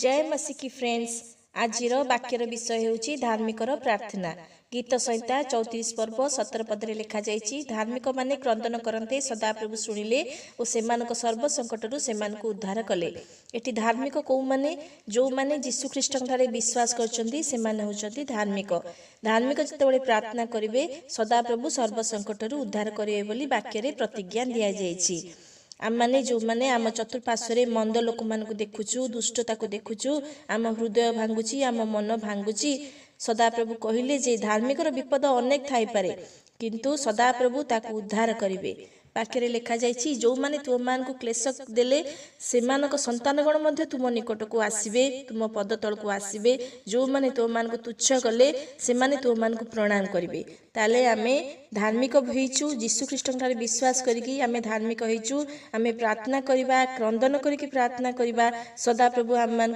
ଜୟ ମସିକି friends. ଆଜିର ବାକ୍ୟର ବିଷୟ ହେଉଛି ଧାର୍ମିକର ପ୍ରାର୍ଥନା। ଗୀତ ସଂହିତା 34 ପର୍ବ 17 ପଦରେ ଲେଖାଯାଇଛି, ଧାର୍ମିକମାନେ କ୍ରନ୍ଦନ କରନ୍ତେ ସଦାପ୍ରଭୁ ଶୁଣିଲେ ଓ ସେମାନଙ୍କ ସର୍ବ ସଙ୍କଟରୁ ସେମାନଙ୍କୁ ଉଦ୍ଧାର କଲେ। ଏଠି ଧାର୍ମିକ କେଉଁମାନେ? ଯେଉଁମାନେ ଯୀଶୁଖ୍ରୀଷ୍ଟଙ୍କଠାରେ ବିଶ୍ୱାସ କରିଛନ୍ତି, ସେମାନେ ହେଉଛନ୍ତି ଧାର୍ମିକ। ଧାର୍ମିକ ଯେତେବେଳେ ପ୍ରାର୍ଥନା କରିବେ, ସଦାପ୍ରଭୁ ସର୍ବ ସଙ୍କଟରୁ ଉଦ୍ଧାର କରିବେ ବୋଲି ବାକ୍ୟରେ ପ୍ରତିଜ୍ଞା ଦିଆଯାଇଛି। ଆମମାନେ ଯେଉଁମାନେ ଆମ ଚତୁଃପାର୍ଶ୍ୱରେ ମନ୍ଦ ଲୋକମାନଙ୍କୁ ଦେଖୁଛୁ, ଦୁଷ୍ଟତାକୁ ଦେଖୁଛୁ, ଆମ ହୃଦୟ ଭାଙ୍ଗୁଛି, ଆମ ମନ ଭାଙ୍ଗୁଛି। ସଦାପ୍ରଭୁ କହିଲେ ଯେ ଧାର୍ମିକର ବିପଦ ଅନେକ ଥାଇପାରେ, କିନ୍ତୁ ସଦାପ୍ରଭୁ ତାକୁ ଉଦ୍ଧାର କରିବେ। ବାକ୍ୟରେ ଲେଖାଯାଇଛି, ଯେଉଁମାନେ ତୁମମାନଙ୍କୁ କ୍ଲେଶ ଦେଲେ, ସେମାନଙ୍କ ସନ୍ତାନଗଣ ମଧ୍ୟ ତୁମ ନିକଟକୁ ଆସିବେ, ତୁମ ପଦ ତଳକୁ ଆସିବେ। ଯେଉଁମାନେ ତୁମମାନଙ୍କୁ ତୁଚ୍ଛ କଲେ, ସେମାନେ ତୁମମାନଙ୍କୁ ପ୍ରଣାମ କରିବେ। ତାହେଲେ ଆମେ ଧାର୍ମିକ ହେଇଛୁ। ଯୀଶୁଖ୍ରୀଷ୍ଟଙ୍କଠାରେ ବିଶ୍ୱାସ କରିକି ଆମେ ଧାର୍ମିକ ହେଇଛୁ। ଆମେ ପ୍ରାର୍ଥନା କରିବା, କ୍ରନ୍ଦନ କରିକି ପ୍ରାର୍ଥନା କରିବା, ସଦାପ୍ରଭୁ ଆମମାନଙ୍କୁ